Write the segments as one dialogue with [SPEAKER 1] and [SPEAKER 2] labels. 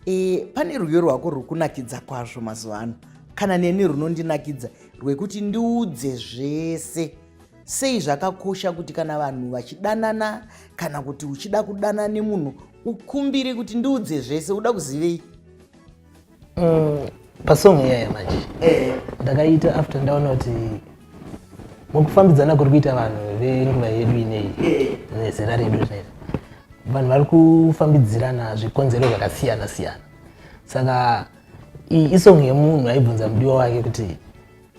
[SPEAKER 1] E, pane rwiyo rwako rwuri kunakidza kwazvo mazuva ano, kana neni runondinakidza, rwekuti "Ndiudze Zvese". Sei zvakakosha kuti kana vanhu vachidanana, kana kuti uchida kudanana nemunhu, ukumbire kuti "Ndiudze zvese"? Uda kuzivei?
[SPEAKER 2] Pasong iyaya manje ndakaita after ndaona kuti mukufambidzana kuri kuita vanhu venguva yedu ineyi nezera redu rineri, vanhu vari kufambidzirana zvikonzero zvakasiyana siyana. Saka iyi isong yemunhu aibvunza mudiwa wake kuti,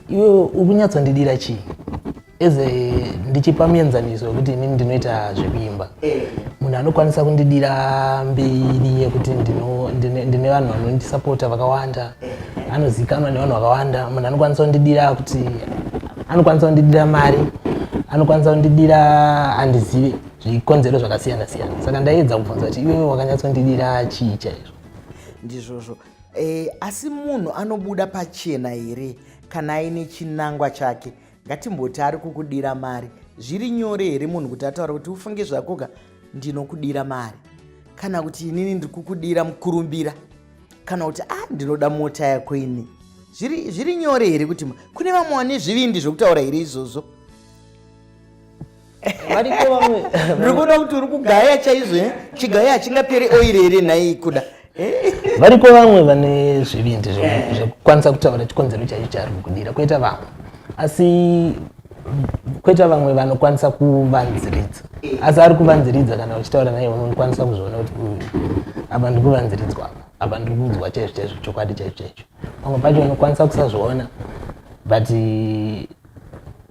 [SPEAKER 2] "Iwe uri kunyatsondidira chii?" Eze ndichipa muenzaniso wekuti inini ndinoita zvekuimba, munhu anokwanisa kundidira mbiri yekuti ndine vanhu vanondisapota vakawanda, anozikanwa nevanhu vakawanda. Munhu anokwanisa kundidira kuti anokwanisa kundidira mari, anokwanisa kundidira, handizive, zvikonzero zvakasiyana siyana. Saka ndaiedza kubvunza kuti, "Iwewe wakanyatsondidira chii chaizvo?"
[SPEAKER 1] Ndizvozvo. Asi munhu anobuda pachena here kana aine chinangwa chake? Ngatimboti ari kukudira mari. Zviri nyore here munhu kuti ataura kuti, "Ufunge zvakoka, ndinokudira mari," kana kuti, "Inini ndiri kukudira mukurumbira," kana kuti, "A, ndinoda mota yako ini"? Zviri nyore here kuti kune vamwe vane zvivindi zvokutaura here izvozvo?
[SPEAKER 2] Variko vamwe.
[SPEAKER 1] Ndiri kuona kuti uri kugaya chaizvo, eh? Chigaya hachingaperi oiri here nhai, Kuda?
[SPEAKER 2] Variko vamwe vane zvivindi zvekukwanisa kutaura chikonzero chaicho chaari kukudira, kweta vamwe. Asi kweta vamwe vanokwanisa kuvanziridza, asi ari kuvanziridza, kana uchitaura naye unokwanisa kuzviona kuti uyu apa ndiri kuvanziridzwa, apa apa ndiri kuudzwa chaizvo chaizvo, chokwadi chaizvo chaizvo. Pamwe pacho unokwanisa kusazviona, but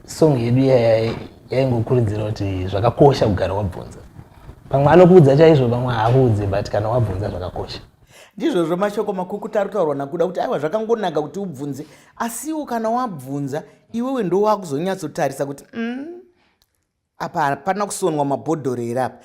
[SPEAKER 2] song yedu iyaya yaingokurudzira kuti zvakakosha kugara wabvunza. Pamwe anokuudza chaizvo, pamwe haakuudzi, but kana wabvunza zvakakosha.
[SPEAKER 1] Ndizvozvo, mashoko makukuta ari kutaurwa naKuda kuti aiwa, zvakangonaka kuti ubvunze, asiwo kana wabvunza iwewe ndo wakuzonyatsotarisa kuti apa hapana kusonwa mabhodhoro here apa.